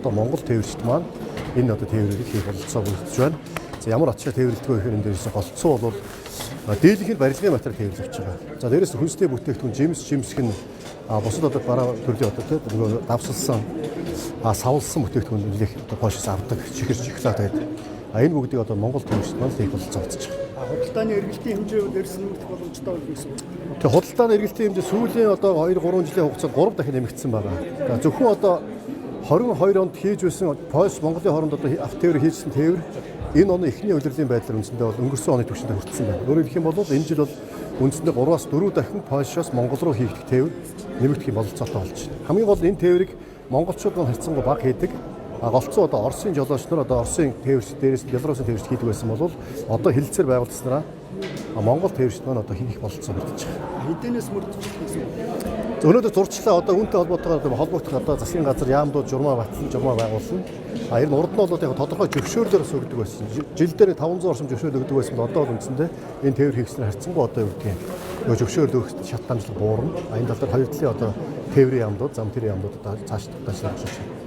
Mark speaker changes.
Speaker 1: одоо Монгол тээвэрчд маань энэ одоо тээврийг хийх бололцоо бүрдэж байна. За, ямар ачаа тээвэрлэдэг вэ гэхээр энэ дээрээс голцоо бол дийлэнх нь барилгын материал тээвэрлэж байгаа. За, дээрээс нь хүнсний бүтээгдэхүүн, жимс, жимсэх нь бусад одоо бараа төрлийн одоо тийм нөгөө давсалсан, савлсан бүтээгдэхүүн нэлээх одоо Польшоос авдаг, чихэр, шоколад гэдэг. Энэ бүгдийг одоо Монгол тээвэрчд маань хийх бололцоо олдож байгаа.
Speaker 2: Худалдааны эргэлтийн хэмжээ дээрс нэмэгдэх боломжтой болно гэсэн үг.
Speaker 1: Тэгээ худалдааны эргэлтийн хэмжээ сүүлийн одоо 2 3 жилийн хугацаанд 3 дахин нэмэгдсэн байгаа. За, зөвхөн одоо 22 онд хийж байсан Польш Монголын хооронд одоо автотээвэр хийжсэн тээвэр энэ оны эхний улирлын байдлаар үндсэндээ бол өнгөрсөн оны түвшинд хүртсэн байна. Өөрөөр хэлэх юм бол энэ жил бол үндсэндээ 3-аас 4 дахин Польшоос Монгол руу хийгдэх тээвэр нэмэгдэх бололцоотой болж байна. Хамгийн гол энэ тээврийг монголчууд нь харьцангуй бага хийдэг. Голцоо одоо Оросын жолооч нар, одоо Оросын тээвэрч, дээрээс нь Беларусын тээвэрч хийдэг байсан бол одоо хэлэлцээр байгуулснараа Монгол тээвэрчд маань одоо хийх бололцоо бүрдэж байгаа.
Speaker 2: Хэдийнээс мөрдөж гэсэн үг.
Speaker 1: Өнөөдөр зурчлаа одоо үүнтэй холбоотойгоор холбогдох одоо засгийн газар яамдууд журмаа батсан, журмаа байгуулсан. Ер нь урд нь бол яг тодорхой зөвшөөрлөөр бас өгдөг байсан. Жил дээр 500 орчим зөвшөөрөл өгдөг байсан бол одоо бол үндсэндээ энэ тээвэр хийгснээр харьцангуй одоо юу гэдгийг нөгөө зөвшөөрөл өгөх шат дамжлага буурна. Энэ тал дээр хоёр талын одоо тээврийн яамдууд, зам тэрийн яамдууд одоо цааш таашаа гэж байна.